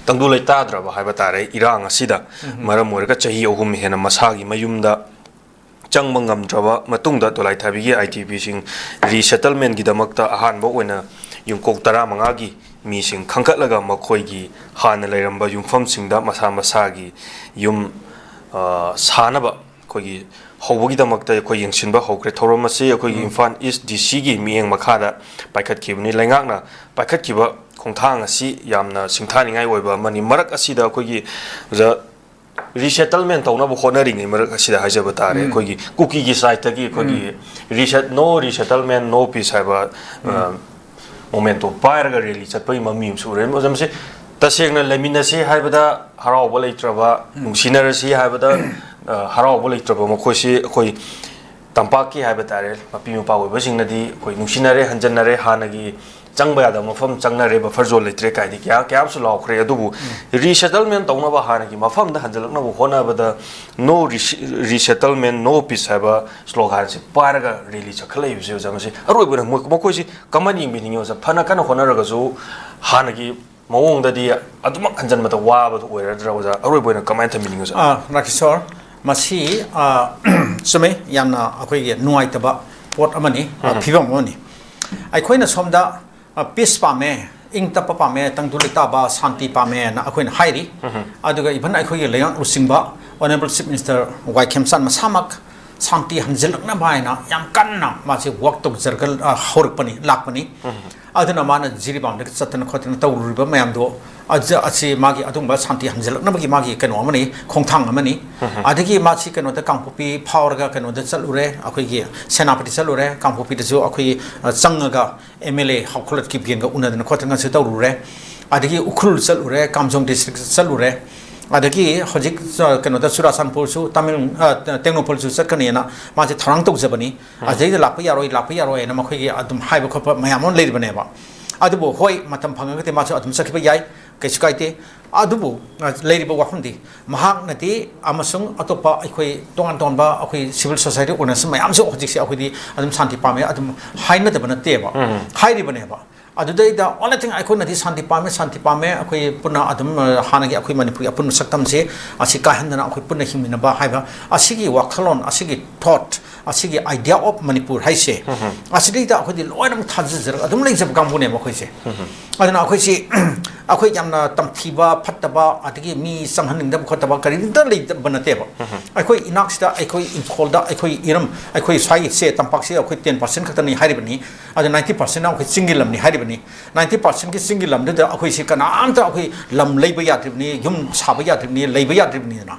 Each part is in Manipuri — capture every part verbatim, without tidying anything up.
ꯇꯪꯗꯨ ꯂꯩꯇꯥꯗ꯭ꯔꯕ ꯍꯥꯏꯕ ꯇꯥꯔꯦ ꯏꯔꯥꯡ ꯑꯁꯤꯗ ꯃꯔꯝ ꯑꯣꯏꯔꯒ ꯆꯍꯤ ꯑꯍꯨꯝ ꯍꯦꯟꯅ ꯃꯁꯥꯒꯤ ꯃꯌꯨꯝꯗ ꯆꯪꯕ ꯉꯝꯗ꯭ꯔꯕ ꯃꯇꯨꯡꯗ ꯗꯣꯂꯥꯏꯊꯥꯕꯤꯒꯤ IDPꯁꯤꯡ resettlementꯒꯤꯗꯃꯛꯇ ꯑꯍꯥꯟꯕ ꯑꯣꯏꯅ ꯌꯨꯝꯀꯣꯛ ꯇꯔꯥꯃꯉꯥꯒꯤ ꯃꯤꯁꯤꯡ ꯈꯟꯒꯠꯂꯒ ꯃꯈꯣꯏꯒꯤ ꯍꯥꯟꯅ ꯂꯩꯔꯝꯕ ꯌꯨꯝꯐꯝꯁꯤꯡꯗ ꯃꯁꯥ ꯃꯁꯥꯒꯤ ꯌꯨꯝ ꯑ, ꯁꯥꯅꯕ ꯑꯩꯈꯣꯏꯒꯤ ꯍꯧꯕꯒꯤꯗꯃꯛꯇ ꯑꯩꯈꯣꯏ ꯌꯦꯡꯁꯤꯟꯕ ꯍꯧꯈ꯭ꯔꯦ꯫ ꯊꯧꯔꯝ ꯑꯁꯤ ꯑꯩꯈꯣꯏꯒꯤ ꯏꯝꯐꯥꯜ ꯏꯁ DCꯒꯤ ꯃꯤꯠꯌꯦꯡ ꯃꯈꯥꯗ ꯄꯥꯏꯈꯠꯈꯤꯕꯅꯤ꯫ ꯂꯩꯉꯥꯛꯅ ꯄꯥꯏꯈꯠꯈꯤꯕ ꯈꯣꯡꯊꯥꯡ ꯑꯁꯤ ꯌꯥꯝꯅ ꯁꯤꯡꯊꯥꯅꯤꯡꯉꯥꯏ ꯑꯣꯏꯕ ꯑꯃꯅꯤ꯫ ꯃꯔꯛ ꯑꯁꯤꯗ ꯑꯩꯈꯣꯏꯒꯤ ꯑꯣꯖꯥ resettlement ꯇꯧꯅꯕ ꯍꯣꯠꯅꯔꯤꯉꯩ ꯃꯔꯛ ꯑꯁꯤꯗ ꯍꯥꯏꯖꯕ ꯇꯥꯔꯦ, ꯑꯩꯈꯣꯏꯒꯤ ꯀꯨꯀꯤꯒꯤ sideꯇꯒꯤ ꯑꯩꯈꯣꯏꯒꯤ reset no resettlement no peace ꯍꯥꯏꯕ ꯑ, momentꯇꯣ ꯄꯥꯏꯔꯒ rally ꯆꯠꯄꯒꯤ ꯃꯃꯤ ꯑꯃꯁꯨ ꯎꯔꯦ꯫ ꯑꯣꯖꯥ, ꯃꯁꯤ ꯇꯁꯦꯡꯅ ꯂꯩꯃꯤꯟꯅꯁꯤ ꯍꯥꯏꯕꯗ ꯍꯔꯥꯎꯕ ꯂꯩꯇ꯭ꯔꯕ, ꯅꯨꯡꯁꯤꯅꯔꯁꯤ ꯍꯥꯏꯕꯗ ꯑ, ꯍꯔꯥꯎꯕ ꯂꯩꯇ꯭ꯔꯕ ꯃꯈꯣꯏꯁꯤ ꯑꯩꯈꯣꯏ ꯇꯝꯄꯥꯛꯀꯤ ꯍꯥꯏꯕ ꯇꯥꯔꯦ, ꯃꯄꯤ ꯃꯄꯥ ꯑꯣꯏꯕꯁꯤꯡꯅꯗꯤ ꯑꯩꯈꯣꯏ ꯅꯨꯡꯁꯤꯅꯔꯦ, ꯍꯟꯖꯟꯅꯔꯦ, ꯍꯥꯟꯅꯒꯤ ꯆꯪꯕ ꯌꯥꯗꯕ ꯃꯐꯝ ꯆꯪꯅꯔꯦ, buffer zone ꯂꯩꯇ꯭ꯔꯦ ꯀꯥꯏꯗꯤ ꯀꯌꯥ ꯀꯌꯥ ꯑꯃꯁꯨ ꯂꯥꯎꯈ꯭ꯔꯦ꯫ ꯑꯗꯨꯕꯨ resettlement ꯇꯧꯅꯕ, ꯍꯥꯟꯅꯒꯤ ꯃꯐꯝꯗ ꯍꯟꯖꯜꯂꯛꯅꯕ ꯍꯣꯠꯅꯕꯗ no resettlement no peace ꯍꯥꯏꯕ sloganꯁꯤ ꯄꯥꯏꯔꯒ rally ꯆꯠꯈꯠꯂꯛꯏꯕꯁꯦ, ꯑꯣꯖꯥ, ꯃꯁꯤ ꯑꯔꯣꯏꯕ ꯑꯣꯏꯅ ꯃꯣꯏ- ꯃꯈꯣꯏꯁꯤ ꯀꯃꯥꯏꯅ ꯌꯦꯡꯕꯤꯅꯤꯡꯉꯤ, ꯑꯣꯖꯥ? ꯐꯅ ꯀꯟꯅ ꯍꯣꯠꯅꯔꯒꯁꯨ ꯍꯥꯟꯅꯒꯤ ꯃꯑꯣꯡꯗꯗꯤ ꯑꯗꯨꯃꯛ ꯍꯟꯖꯟꯕꯗ ꯋꯥꯕꯗꯨ ꯑꯣꯏꯔꯗ꯭ꯔꯥ, ꯑꯣꯖꯥ? ꯑꯔꯣꯏꯕ ꯑꯣꯏꯅ ꯀꯃꯥꯏꯅ ꯊꯝꯕꯤꯅꯤꯡꯉꯤ, ꯑꯣꯖꯥ? ꯑ, ꯔꯥꯀꯤꯁꯣꯔ, ꯃꯁꯤ, ꯑ, ꯆꯨꯝꯃꯤ, ꯌꯥꯝꯅ ꯑꯩꯈꯣꯏꯒꯤ ꯅꯨꯡꯉꯥꯏꯇꯕ ꯄꯣꯠ ꯑꯃꯅꯤ, ꯑ, ꯐꯤꯕꯝ ꯑꯃꯅꯤ꯫ ꯑꯩꯈꯣꯏꯅ ꯁꯣꯝꯗ, ꯑ, peace ꯄꯥꯝꯃꯦ, ꯏꯪ ꯇꯞꯄ ꯄꯥꯝꯃꯦ, ꯇꯪꯗꯨ ꯂꯩꯇꯥꯕ, ꯁꯥꯟꯇꯤ ꯄꯥꯝꯃꯦꯅ ꯑꯩꯈꯣꯏꯅ ꯍꯥꯏꯔꯤ꯫ ꯑꯗꯨꯒ even ꯑꯩꯈꯣꯏꯒꯤ ꯂꯩꯉꯥꯛ ꯂꯨꯆꯤꯡꯕ Honourable Chief Minister ꯋꯥꯏ ꯈꯦꯝꯆꯥꯟ ꯃꯁꯥꯃꯛ ꯁꯥꯟꯇꯤ ꯍꯟꯖꯤꯜꯂꯛꯅꯕ ꯍꯥꯏꯅ ꯌꯥꯝ ꯀꯟꯅ ꯃꯥꯁꯤ work ꯇꯧꯖꯔꯒ, ꯑ, ꯍꯧꯔꯛꯄꯅꯤ, ꯂꯥꯛꯄꯅꯤ꯫ ꯑꯗꯨꯅ ꯃꯥꯅ ꯖꯤꯔꯤꯕꯥꯝꯗ ꯆꯠꯇꯅ ꯈꯣꯠꯇꯅ ꯇꯧꯔꯨꯔꯤꯕ ꯃꯌꯥꯝꯗꯣ, ꯑꯗꯨ, ꯑꯁꯤ ꯃꯥꯒꯤ ꯑꯗꯨꯒꯨꯝꯕ ꯁꯥꯟꯇꯤ ꯍꯟꯖꯤꯜꯂꯛꯅꯕꯒꯤ ꯃꯥꯒꯤ ꯀꯩꯅꯣ ꯑꯃꯅꯤ, ꯈꯣꯡꯊꯥꯡ ꯑꯃꯅꯤ꯫ ꯑꯗꯒꯤ ꯃꯥꯁꯤ ꯀꯩꯅꯣꯗ, ꯀꯥꯡꯄꯣꯛꯄꯤ ꯐꯥꯎꯔꯒ ꯀꯩꯅꯣꯗ ꯆꯠꯂꯨꯔꯦ, ꯑꯩꯈꯣꯏꯒꯤ ꯁꯦꯅꯥꯄꯇꯤ ꯆꯠꯂꯨꯔꯦ, ꯀꯥꯡꯄꯣꯛꯄꯤꯗꯁꯨ ꯑꯩꯈꯣꯏꯒꯤ, ꯑ, ꯆꯪꯉꯒ MLA ꯍꯥꯎꯈꯣꯂꯠ ꯀꯤꯞꯒꯦꯟꯒ ꯎꯅꯗꯅ ꯈꯣꯠꯇꯅꯁꯨ ꯇꯧꯔꯨꯔꯦ꯫ ꯑꯗꯒꯤ ꯎꯈ꯭ꯔꯨꯜ ꯆꯠꯂꯨꯔꯦ, ꯀꯥꯝꯖꯣꯡ district ꯆꯠꯂꯨꯔꯦ꯫ ꯑꯗꯒꯤ ꯍꯧꯖꯤꯛ, ꯑ, ꯀꯩꯅꯣꯗ ꯆꯨꯔꯥꯆꯥꯟꯄꯨꯔꯁꯨ, ꯇꯥꯃꯤꯜ-, ꯑ, ꯇꯦꯡꯅꯧꯄꯜꯁꯨ ꯆꯠꯀꯅꯤꯅ ꯃꯥꯁꯦ ꯊꯧꯔꯥꯡ ꯇꯧꯖꯕꯅꯤ꯫ ꯑꯗꯩꯗ ꯂꯥꯛꯄ ꯌꯥꯔꯣꯏ, ꯂꯥꯛꯄ ꯌꯥꯔꯣꯏ ꯍꯥꯏꯅ ꯃꯈꯣꯏꯒꯤ ꯑꯗꯨꯝ ꯍꯥꯏꯕ ꯈꯣꯠꯄ ꯃꯌꯥꯝ ꯑꯃ ꯂꯩꯔꯤꯕꯅꯦꯕ꯫ ꯑꯗꯨꯕꯨ ꯍꯣꯏ, ꯃꯇꯝ ꯐꯪꯉꯒꯗꯤ ꯃꯥꯁꯨ ꯑꯗꯨꯝ ꯆꯠꯈꯤꯕ ꯌꯥꯏ, ꯀꯩꯁꯨ ꯀꯥꯏꯗꯦ꯫ ꯑꯗꯨꯕꯨ, ꯑ, ꯂꯩꯔꯤꯕ ꯋꯥꯐꯝꯗꯤ ꯃꯍꯥꯛꯅꯗꯤ ꯑꯃꯁꯨꯡ ꯑꯇꯣꯞꯄ ꯑꯩꯈꯣꯏ ꯇꯣꯉꯥꯟ ꯇꯣꯉꯥꯟꯕ ꯑꯩꯈꯣꯏ civil society organization ꯃꯌꯥꯝꯁꯨ ꯍꯧꯖꯤꯛꯁꯦ ꯑꯩꯈꯣꯏꯗꯤ ꯑꯗꯨꯝ ꯁꯥꯟꯇꯤ ꯄꯥꯝꯃꯦ ꯑꯗꯨꯝ ꯍꯥꯏꯅꯗꯕ ꯅꯠꯇꯦꯕ, ꯍꯥꯏꯔꯤꯕꯅꯦꯕ꯫ ꯑꯗꯨꯗꯩꯗ only thing ꯑꯩꯈꯣꯏꯅꯗꯤ ꯁꯥꯟꯇꯤ ꯄꯥꯝꯃꯦ, ꯁꯥꯟꯇꯤ ꯄꯥꯝꯃꯦ, ꯑꯩꯈꯣꯏ ꯄꯨꯟꯅ ꯑꯗꯨꯝ, ꯑ, ꯍꯥꯟꯅꯒꯤ ꯑꯩꯈꯣꯏ ꯃꯅꯤꯄꯨꯔꯒꯤ ꯑꯄꯨꯟꯕ ꯁꯛꯇꯝꯁꯦ ꯑꯁꯤ ꯀꯥꯏꯍꯟꯗꯅ ꯑꯩꯈꯣꯏ ꯄꯨꯟꯅ ꯍꯤꯡꯃꯤꯟꯅꯕ ꯍꯥꯏꯕ ꯑꯁꯤꯒꯤ ꯋꯥꯈꯜꯂꯣꯟ, ꯑꯁꯤꯒꯤ thought, ꯑꯁꯤꯒꯤ idea of ꯃꯅꯤꯄꯨꯔ ꯍꯥꯏꯁꯦ, ꯑꯁꯤꯗꯩꯗ ꯑꯩꯈꯣꯏꯗꯤ ꯂꯣꯏꯅꯃꯛ ꯊꯥꯖꯖꯔꯒ ꯑꯗꯨꯝ ꯂꯩꯖꯕ ꯀꯥꯡꯕꯨꯅꯦꯕ ꯑꯩꯈꯣꯏꯁꯦ꯫ ꯑꯗꯨꯅ ꯑꯩꯈꯣꯏꯁꯤ, ꯑꯩꯈꯣꯏ ꯌꯥꯝꯅ ꯇꯝꯊꯤꯕ, ꯐꯠꯇꯕ, ꯑꯗꯒꯤ ꯃꯤ ꯆꯪꯍꯟꯅꯤꯡꯗꯕ ꯈꯣꯠꯇꯕ ꯀꯔꯤꯝꯇ ꯂꯩꯇꯕ ꯅꯠꯇꯦꯕ꯫ ꯑꯩꯈꯣꯏ ꯏꯅꯥꯛꯁꯤꯗ, ꯑꯩꯈꯣꯏ ꯏꯪꯈꯣꯜꯗ, ꯑꯩꯈꯣꯏ ꯏꯔꯝ, ꯑꯩꯈꯣꯏ ꯁ꯭ꯋꯥꯏꯁꯦ, ꯇꯝꯄꯥꯛꯁꯤꯗ ꯑꯩꯈꯣꯏ ten percent ꯈꯛꯇꯅꯤ ꯍꯥꯏꯔꯤꯕꯅꯤ꯫ ꯑꯗꯨ ninety percent ꯑꯩꯈꯣꯏ ꯆꯤꯡꯒꯤ ꯂꯝꯅꯤ ꯍꯥꯏꯔꯤꯕꯅꯤ꯫ Ninety percent ꯀꯤ ꯆꯤꯡꯒꯤ ꯂꯝꯗꯨꯗ ꯑꯩꯈꯣꯏꯁꯤ ꯀꯅꯥꯝꯇ ꯑꯩꯈꯣꯏ ꯂꯝ ꯂꯩꯕ ꯌꯥꯗ꯭ꯔꯤꯕꯅꯤ, ꯌꯨꯝ ꯁꯥꯕ ꯌꯥꯗ꯭ꯔꯤꯕꯅꯤ, ꯂꯩꯕ ꯌꯥꯗ꯭ꯔꯤꯕꯅꯤꯗꯅ꯫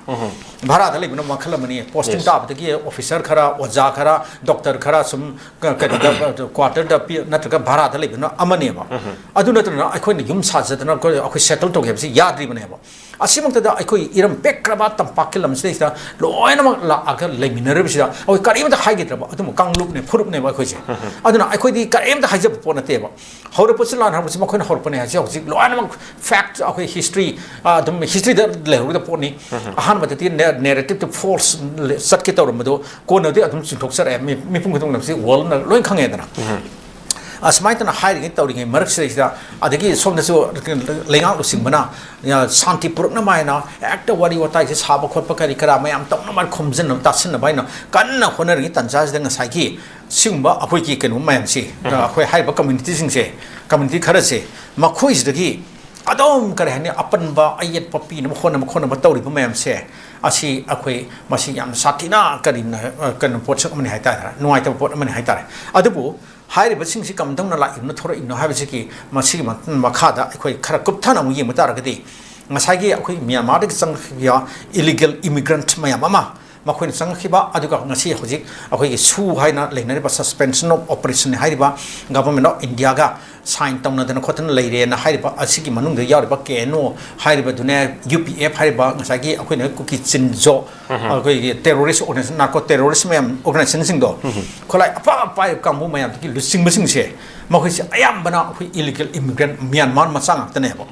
ꯚꯔꯥꯗ ꯂꯩꯕꯅ ꯃꯈꯜ ꯑꯃꯅꯤ, posting Yes. ꯇꯥꯕꯗꯒꯤ officer ꯈꯔ, ꯑꯣꯖꯥ ꯈꯔ, doctor ꯈꯔ ꯁꯨꯝ ꯀ-, ꯀꯩꯅꯣꯗ, quarter ꯗ ꯄꯤ-, ꯅꯠꯇ꯭ꯔꯒ ꯚꯔꯥꯗ ꯂꯩꯕꯅ ꯑꯃꯅꯦꯕ꯫ ꯑꯗꯨ ꯅꯠꯇꯅ ꯑꯩꯈꯣꯏꯅ ꯌꯨꯝ ꯁꯥꯖꯗꯅ ꯑꯩꯈꯣꯏ, ꯑꯩꯈꯣꯏ settle ꯇꯧꯒꯦ ꯍꯥꯏꯕꯁꯤ ꯌꯥꯗ꯭ꯔꯤꯕꯅꯦꯕ꯫ ꯑꯁꯤꯃꯛꯇꯗ ꯑꯩꯈꯣꯏ ꯏꯔꯝ ꯄꯤꯛꯈ꯭ꯔꯕ ꯇꯝꯄꯥꯛꯀꯤ ꯂꯝꯁꯤꯗꯩꯁꯤꯗ ꯂꯣꯏꯅꯃꯛ ꯂꯥꯛꯑꯒ ꯂꯩꯃꯤꯟꯅꯔꯤꯕꯁꯤꯗ ꯑꯩꯈꯣꯏ ꯀꯔꯤꯝꯇ ꯍꯥꯏꯈꯤꯗ꯭ꯔꯕ, ꯑꯗꯨꯕꯨ ꯀꯥꯡꯂꯨꯞꯅꯦ, ꯐꯨꯔꯨꯞꯅꯦꯕ ꯑꯩꯈꯣꯏꯁꯦ꯫ ꯑꯗꯨꯅ ꯑꯩꯈꯣꯏꯗꯤ ꯀꯔꯤꯝꯇ ꯍꯥꯏꯖꯕ ꯄꯣꯠ ꯅꯠꯇꯦꯕ꯫ ꯍꯧꯔꯛꯄꯁꯤ, ꯂꯥꯟ ꯍꯧꯔꯛꯄꯁꯤ ꯃꯈꯣꯏꯅ ꯍꯧꯔꯛꯄꯅꯦ ꯍꯥꯏꯁꯦ ꯍꯧꯖꯤꯛ ꯂꯣꯏꯅꯃꯛ fact, ꯑꯩꯈꯣꯏ history, ꯑ, ꯑꯗꯨꯝ history ꯗ ꯂꯩꯍꯧꯔꯒꯗꯕ ꯄꯣꯠꯅꯤ꯫ ꯑꯍꯥꯟꯕꯗꯗꯤ ꯅꯦ-, narrative ꯇꯨ false ꯆꯠꯀꯦ ꯇꯧꯔꯝꯕꯗꯣ ꯀꯣꯟꯅꯗꯤ ꯑꯗꯨꯝ ꯆꯨꯝꯊꯣꯛꯆꯔꯛꯑꯦ꯫ ꯃꯤ-, ꯃꯤꯄꯨꯝ ꯈꯨꯗꯤꯡꯃꯛꯁꯤ world ꯅ ꯂꯣꯏ ꯈꯪꯉꯦꯗꯅ꯫ ꯑꯁꯨꯃꯥꯏꯅ ꯇꯧꯅ ꯍꯥꯏꯔꯤꯉꯩ ꯇꯧꯔꯤꯉꯩ ꯃꯔꯛꯁꯤꯗꯩꯁꯤꯗ, ꯑꯗꯒꯤ ꯁꯣꯝꯗꯁꯨ ꯂꯩꯉꯥꯛ ꯂꯨꯆꯤꯡꯕꯅ, ꯑ, ꯁꯥꯟꯇꯤ ꯄꯨꯔꯛꯅꯕ ꯍꯥꯏꯅ ꯍꯦꯛꯇ ꯋꯥꯔꯤ ꯋꯥꯇꯥꯏꯁꯦ ꯁꯥꯕ ꯈꯣꯠꯄ ꯀꯔꯤ ꯀꯔꯥ ꯃꯌꯥꯝ ꯇꯧꯅꯕ, ꯈꯣꯝꯖꯤꯟꯅꯕ ꯇꯥꯁꯤꯟꯅꯕ ꯍꯥꯏꯅ ꯀꯟꯅ ꯍꯣꯠꯅꯔꯤꯉꯩ ꯇꯥꯟꯖꯥꯁꯤꯗ ꯉꯁꯥꯏꯒꯤ ꯁꯤꯒꯨꯝꯕ ꯑꯩꯈꯣꯏꯒꯤ ꯀꯩꯅꯣ ꯃꯌꯥꯝꯁꯤ, ꯑꯩꯈꯣꯏ ꯍꯥꯏꯔꯤꯕ community ꯁꯤꯡꯁꯦ, community ꯈꯔꯁꯦ, ꯃꯈꯣꯏꯁꯤꯗꯒꯤ ꯑꯗꯨꯝ, ꯀꯔꯤ ꯍꯥꯏꯅꯤ, ꯑꯄꯟꯕ ꯑꯌꯦꯠꯄ ꯄꯤꯅꯕ ꯍꯣꯠꯅꯕ ꯈꯣꯠꯅꯕ ꯇꯧꯔꯤꯕ ꯃꯌꯥꯝꯁꯦ, ꯑꯁꯤ ꯑꯩꯈꯣꯏ ꯃꯁꯤ ꯌꯥꯝꯅ ꯁꯥꯊꯤꯅ ꯀꯔꯤꯅ, ꯑ, ꯀꯩꯅꯣ, ꯄꯣꯠꯁꯛ ꯑꯃꯅꯤ ꯍꯥꯏꯇꯥꯔꯦ, ꯅꯨꯡꯉꯥꯏꯇꯕ ꯄꯣꯠ ꯑꯃꯅꯤ ꯍꯥꯏꯇꯥꯔꯦ꯫ ꯑꯗꯨꯕꯨ ꯍꯥꯏꯔꯤꯕꯁꯤꯡꯁꯤ ꯀꯝꯗꯧꯅ ꯂꯥꯛꯏꯕꯅꯣ, ꯊꯣꯔꯛꯏꯕꯅꯣ ꯍꯥꯏꯕꯁꯤꯒꯤ ꯃꯁꯤꯒꯤ ꯃ-, ꯃꯈꯥꯗ ꯑꯩꯈꯣꯏ ꯈꯔ ꯀꯨꯞꯊꯅ ꯑꯃꯨꯛ ꯌꯦꯡꯕ ꯇꯥꯔꯒꯗꯤ, ꯉꯁꯥꯏꯒꯤ ꯑꯩꯈꯣꯏ ꯃ꯭ꯌꯥꯟꯃꯥꯔꯗꯒꯤ ꯆꯪꯂꯛꯈꯤꯕ illegal immigrant ꯃꯌꯥꯝ ꯑꯃ ꯃꯈꯣꯏꯅ ꯆꯪꯂꯛꯈꯤꯕ, ꯑꯗꯨꯒ ꯉꯁꯤ ꯍꯧꯖꯤꯛ ꯑꯩꯈꯣꯏꯒꯤ ꯁꯨ ꯍꯥꯏꯅ ꯂꯩꯅꯔꯤꯕ suspension of operation ꯍꯥꯏꯔꯤꯕ Government of India ꯒ sign ꯇꯧꯅꯗꯅ ꯈꯣꯠꯇꯅ ꯂꯩꯔꯦꯅ ꯍꯥꯏꯔꯤꯕ ꯑꯁꯤꯒꯤ ꯃꯅꯨꯡꯗ ꯌꯥꯎꯔꯤꯕ K N O ꯍꯥꯏꯔꯤꯕꯗꯨꯅꯦ, U P F ꯍꯥꯏꯔꯤꯕ ꯉꯁꯥꯏꯒꯤ ꯑꯩꯈꯣꯏꯅ ꯀꯨꯀꯤ ꯆꯤꯟꯖꯣ, ꯑꯩꯈꯣꯏꯒꯤ terrorist organization, narco terrorist ꯃꯌꯥꯝ, organization ꯁꯤꯡꯗꯣ, ꯈꯨꯠꯂꯥꯏ ꯑꯄꯥ ꯑꯄꯥꯏꯕ ꯀꯥꯡꯕꯨ ꯃꯌꯥꯝꯗꯒꯤ ꯂꯨꯆꯤꯡꯕꯁꯤꯡꯁꯦ, ꯃꯈꯣꯏꯁꯦ ꯑꯌꯥꯝꯕꯅ ꯑꯩꯈꯣꯏ illegal immigrant ꯃ꯭ꯌꯥꯟꯃꯥꯔ ꯃꯆꯥ ꯉꯥꯛꯇꯅꯦꯕ꯫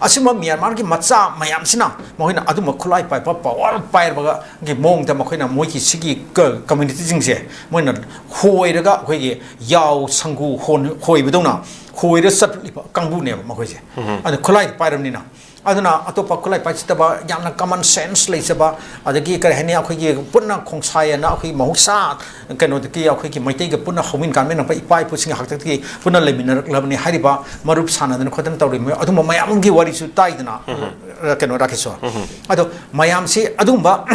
ꯑꯁꯤꯒꯨꯝꯕ ꯃ꯭ꯌꯥꯟꯃꯥꯔꯒꯤ ꯃꯆꯥ ꯃꯌꯥꯝꯁꯤꯅ ꯃꯈꯣꯏꯅ ꯑꯗꯨꯝꯕ ꯈꯨꯠꯂꯥꯏ ꯄꯥꯏꯕ, ꯄꯋꯥꯔ ꯄꯥꯏꯔꯕꯒꯤ ꯃꯑꯣꯡꯗ ꯃꯈꯣꯏꯅ ꯃꯣꯏꯒꯤ ꯁꯤꯒꯤ ꯀ-, ꯀꯝꯃ꯭ꯌꯨꯅꯤꯇꯤꯁꯤꯡꯁꯦ ꯃꯣꯏꯅ ꯍꯣꯏꯔꯒ ꯑꯩꯈꯣꯏꯒꯤ ꯌꯥꯎ ꯁꯪꯒꯨ ꯍꯣꯟ-, ꯍꯣꯏꯕꯗꯧꯅ ꯍꯣꯏꯔ ꯆꯠꯂꯤꯕ ꯀꯥꯡꯕꯨꯅꯦꯕ ꯃꯈꯣꯏꯁꯦ꯫ ꯑꯗꯨ ꯈꯨꯠꯂꯥꯏ ꯄꯥꯏꯔꯕꯅꯤꯅ꯫ ꯑꯗꯨꯅ ꯑꯇꯣꯞꯄ ꯈꯨꯠꯂꯥꯏ ꯄꯥꯏꯖꯗꯕ, ꯌꯥꯝꯅ common sense ꯂꯩꯖꯕ, ꯑꯗꯒꯤ ꯀꯔꯤ ꯍꯥꯏꯅꯤ, ꯑꯩꯈꯣꯏꯒꯤ ꯄꯨꯟꯅ ꯈꯣꯡꯁꯥꯏ ꯑꯅ ꯑꯩꯈꯣꯏ ꯃꯍꯧꯁꯥ ꯀꯩꯅꯣꯗꯒꯤ ꯑꯩꯈꯣꯏꯒꯤ ꯃꯩꯇꯩꯒ ꯄꯨꯟꯅ ꯍꯧꯃꯤꯟ ꯀꯥꯃꯤꯟꯅꯔꯛꯄ ꯏꯄꯥ ꯏꯄꯨꯁꯤꯡꯒꯤ ꯍꯥꯛꯇꯛꯇꯒꯤ ꯄꯨꯟꯅ ꯂꯩꯃꯤꯟꯅꯔꯛꯂꯕꯅꯤ ꯍꯥꯏꯔꯤꯕ ꯃꯔꯨꯞ ꯁꯥꯟꯅꯗꯅ ꯈꯣꯠꯇꯅ ꯇꯧꯔꯤꯕ ꯑꯗꯨꯝꯕ ꯃꯌꯥꯝꯒꯤ ꯋꯥꯔꯤꯁꯨ ꯇꯥꯏꯗꯅ, ꯀꯩꯅꯣ, ꯔꯥꯀꯦꯁꯣꯔ꯫ ꯑꯗꯣ ꯃꯌꯥꯝꯁꯤ ꯑꯗꯨꯒꯨꯝꯕ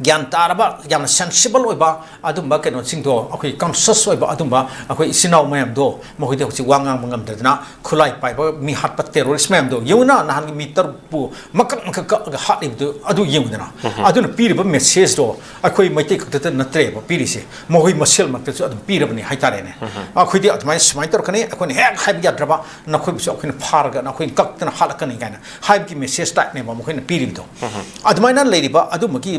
ꯒ꯭ꯌꯥꯟ ꯇꯥꯔꯕ, ꯌꯥꯝꯅ sensible ꯑꯣꯏꯕ ꯑꯗꯨꯝꯕ ꯀꯩꯅꯣꯁꯤꯡꯗꯣ, ꯑꯩꯈꯣꯏ conscious ꯑꯣꯏꯕ ꯑꯗꯨꯝꯕ ꯑꯩꯈꯣꯏ ꯏꯆꯤꯟ ꯏꯅꯥꯎ ꯃꯌꯥꯝꯗꯣ, ꯃꯈꯣꯏꯗꯤ ꯍꯧꯖꯤꯛ ꯋꯥ ꯉꯥꯡꯕ ꯉꯝꯗꯗꯅ ꯈꯨꯠꯂꯥꯏ ꯄꯥꯏꯕ ꯃꯤ ꯍꯥꯠꯄ terrorist ꯃꯌꯥꯝꯗꯣ ꯌꯦꯡꯉꯨꯅ, ꯅꯍꯥꯟꯒꯤ ꯃꯤ ꯇꯔꯨꯛꯄꯨ ꯃꯀꯛ ꯃꯀꯛ ꯀꯛꯑꯒ ꯍꯥꯠꯂꯤꯕꯗꯨ ꯑꯗꯨ ꯌꯦꯡꯉꯨꯗꯅ꯫ ꯑꯗꯨꯅ ꯄꯤꯔꯤꯕ messageꯗꯣ ꯑꯩꯈꯣꯏ ꯃꯩꯇꯩ ꯈꯛꯇꯗ ꯅꯠꯇ꯭ꯔꯦꯕ ꯄꯤꯔꯤꯁꯦ, ꯃꯈꯣꯏ ꯃꯁꯦꯜꯃꯛꯇꯁꯨ ꯑꯗꯨꯝ ꯄꯤꯔꯕꯅꯤ ꯍꯥꯏꯇꯥꯔꯦꯅꯦ꯫ ꯑꯩꯈꯣꯏꯗꯤ ꯑꯗꯨꯃꯥꯏꯅ ꯁꯨꯃꯥꯏꯅ ꯇꯧꯔꯛꯀꯅꯤ, ꯑꯩꯈꯣꯏꯅ ꯍꯦꯛ ꯍꯥꯏꯕ ꯌꯥꯗ꯭ꯔꯕ ꯅꯈꯣꯏꯕꯨꯁꯨ ꯑꯩꯈꯣꯏꯅ ꯐꯥꯔꯒ ꯅꯈꯣꯏꯅ ꯀꯛꯇꯅ ꯍꯥꯠꯂꯛꯀꯅꯤ ꯀꯥꯏꯅ ꯍꯥꯏꯕꯒꯤ message typeꯅꯦꯕ ꯃꯈꯣꯏꯅ ꯄꯤꯔꯤꯕꯗꯣ꯫ ꯑꯗꯨꯃꯥꯏꯅ ꯂꯩꯔꯤꯕ ꯑꯗꯨꯝꯕꯒꯤ,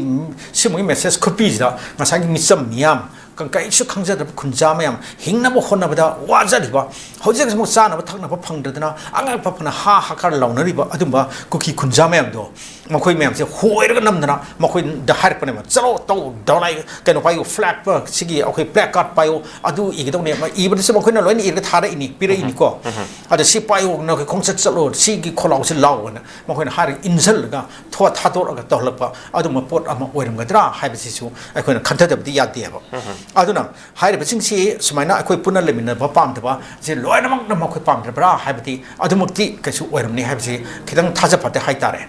ꯁꯤꯒꯨꯝꯕꯒꯤ message ꯈꯨꯄꯤꯁꯤꯗ ꯉꯁꯥꯏꯒꯤ ꯃꯤꯆꯝ ꯃꯤꯌꯥꯝ, ꯀꯩꯁꯨ ꯈꯪꯖꯗꯕ ꯈꯨꯟꯖꯥ ꯃꯌꯥꯝ, ꯍꯤꯡꯅꯕ ꯍꯣꯠꯅꯕꯗ ꯋꯥꯖꯔꯤꯕ, ꯍꯧꯖꯤꯛ ꯍꯧꯖꯤꯛꯃꯛ ꯆꯥꯅꯕ ꯊꯛꯅꯕ ꯐꯪꯗꯗꯅ ꯑꯉꯛ ꯑꯐ ꯐꯅ ꯍꯥ ꯍꯥꯀꯥꯔ ꯂꯥꯎꯅꯔꯤꯕ ꯑꯗꯨꯝꯕ ꯀꯨꯀꯤ ꯈꯨꯟꯖꯥ ꯃꯌꯥꯝꯗꯣ, ꯃꯈꯣꯏ ꯃꯌꯥꯝꯁꯦ ꯍꯣꯏꯔꯒ ꯅꯝꯗꯅ ꯃꯈꯣꯏꯗ ꯍꯥꯏꯔꯛꯄꯅꯦꯕ, "ꯆꯠꯂꯣ, ꯇꯧ, ꯗꯧꯂꯥꯏ, ꯀꯩꯅꯣ ꯄꯥꯏꯌꯨ, flag, ꯁꯤꯒꯤ ꯑꯩꯈꯣꯏ placard ꯄꯥꯏꯌꯨ, ꯑꯗꯨ ꯏꯒꯗꯧꯅꯦ", ꯏꯕꯗꯁꯨ ꯃꯈꯣꯏꯅ ꯂꯣꯏꯅ ꯏꯔꯒ ꯊꯥꯔꯛꯏꯅꯤ, ꯄꯤꯔꯛꯏꯅꯤꯀꯣ꯫ ꯑꯗ ꯁꯤ ꯄꯥꯏꯌꯨ, ꯅꯈꯣꯏ ꯈꯣꯡꯆꯠ ꯆꯠꯂꯣ, ꯁꯤꯒꯤ ꯈꯣꯜꯂꯥꯎꯁꯤ ꯂꯥꯎꯑꯣꯅ ꯃꯈꯣꯏꯅ ꯍꯥꯏꯔꯒ ꯏꯟꯁꯤꯜꯂꯒ ꯊꯣ-, ꯊꯥꯗꯣꯔꯛꯑꯒ ꯇꯧꯍꯜꯂꯛꯄ ꯑꯗꯨꯝꯕ ꯄꯣꯠ ꯑꯃ ꯑꯣꯏꯔꯝꯒꯗ꯭ꯔꯥ ꯍꯥꯏꯕꯁꯤꯁꯨ ꯑꯩꯈꯣꯏꯅ ꯈꯟꯊꯗꯕꯗꯤ ꯌꯥꯗꯦꯕ꯫ ꯑꯗꯨꯅ ꯍꯥꯏꯔꯤꯕꯁꯤꯡꯁꯤ ꯁꯨꯃꯥꯏꯅ ꯑꯩꯈꯣꯏ ꯄꯨꯟꯅ ꯂꯩꯃꯤꯟꯅꯕ ꯄꯥꯝꯗꯕ ꯁꯤ ꯂꯣꯏꯅꯃꯛꯅ ꯃꯈꯣꯏ ꯄꯥꯝꯗ꯭ꯔꯕ꯭ꯔꯥ ꯍꯥꯏꯕꯗꯤ ꯑꯗꯨꯃꯛꯇꯤ ꯀꯩꯁꯨ ꯑꯣꯏꯔꯝꯅꯤ ꯍꯥꯏꯕꯁꯤ ꯈꯤꯇꯪ ꯊꯥꯖ ꯐꯠꯇꯦ ꯍꯥꯏꯇꯥꯔꯦ꯫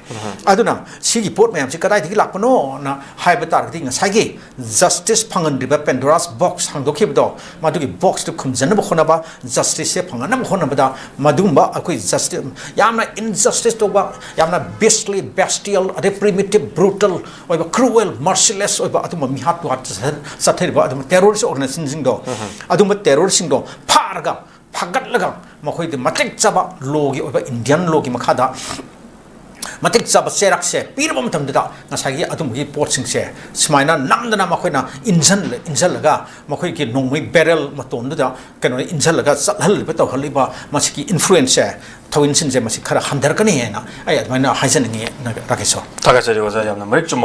ꯑꯗꯨꯅ ꯁꯤꯒꯤ ꯄꯣꯠ ꯃꯌꯥꯝꯁꯤ ꯀꯗꯥꯏꯗꯒꯤ ꯂꯥꯛꯄꯅꯣꯅ ꯍꯥꯏꯕ ꯇꯥꯔꯒꯗꯤ ꯉꯁꯥꯏꯒꯤ justice ꯐꯪꯍꯟꯗ꯭ꯔꯤꯕ Pandora's box ꯍꯥꯡꯗꯣꯛꯈꯤꯕꯗꯣ, ꯃꯗꯨꯒꯤ boxꯇꯨ ꯈꯨꯝꯖꯅꯕ ꯍꯣꯠꯅꯕ, justiceꯁꯦ ꯐꯪꯍꯟꯅꯕ ꯍꯣꯠꯅꯕꯗ ꯃꯗꯨꯒꯨꯝꯕ ꯑꯩꯈꯣꯏ justice ꯌꯥꯝꯅ injustice ꯇꯧꯕ, ꯌꯥꯝꯅ beastly, bestial, ꯑꯗꯩ primitive, brutal ꯑꯣꯏꯕ, cruel, merciless ꯑꯣꯏꯕ ꯑꯗꯨꯝꯕ ꯃꯤꯍꯥꯠ ꯇꯨꯍꯥꯠ ꯆꯠꯊ-, ꯆꯠꯊꯔꯤꯕ ꯑꯗꯨꯝꯕ terrorist organizationꯁꯤꯡꯗꯣ, ꯑꯗꯨꯝꯕ terroristꯁꯤꯡꯗꯣ ꯐꯥꯔꯒ, ꯐꯥꯒꯠꯂꯒ ꯃꯈꯣꯏꯗ ꯃꯇꯤꯛ ꯆꯥꯕ lawꯒꯤ ꯑꯣꯏꯕ, Indian lawꯒꯤ ꯃꯈꯥꯗ ꯃꯇꯤꯛ ꯆꯥꯕ ꯆꯩꯔꯥꯛꯁꯦ ꯄꯤꯔꯕ ꯃꯇꯝꯗꯨꯗ ꯉꯁꯥꯏꯒꯤ ꯑꯗꯨꯝꯕꯒꯤ ꯄꯣꯠꯁꯤꯡꯁꯦ ꯁꯨꯃꯥꯏꯅ ꯅꯝꯗꯅ ꯃꯈꯣꯏꯅ ꯏꯟꯁꯤꯜ-, ꯏꯟꯁꯤꯜꯂꯒ ꯃꯈꯣꯏꯒꯤ ꯅꯣꯡꯃꯩ barrel ꯃꯇꯣꯟꯗꯨꯗ ꯀꯩꯅꯣ ꯏꯟꯁꯤꯜꯂꯒ ꯆꯠꯍꯜꯂꯤꯕ ꯇꯧꯍꯜꯂꯤꯕ ꯃꯁꯤꯒꯤ influenceꯁꯦ, ꯊꯧꯏꯟꯁꯤꯡꯁꯦ ꯃꯁꯤ ꯈꯔ ꯍꯟꯊꯔꯛꯀꯅꯤ ꯍꯥꯏꯅ ꯑꯩ ꯑꯗꯨꯃꯥꯏꯅ ꯍꯥꯏꯖꯅꯤꯡꯉꯤ, ꯔꯥꯀꯦꯁꯣ꯫ ꯊꯥꯒꯠꯆꯔꯤ ꯑꯣꯖꯥ, ꯌꯥꯝꯅ ꯃꯔꯤꯛ ꯆꯨꯝꯕ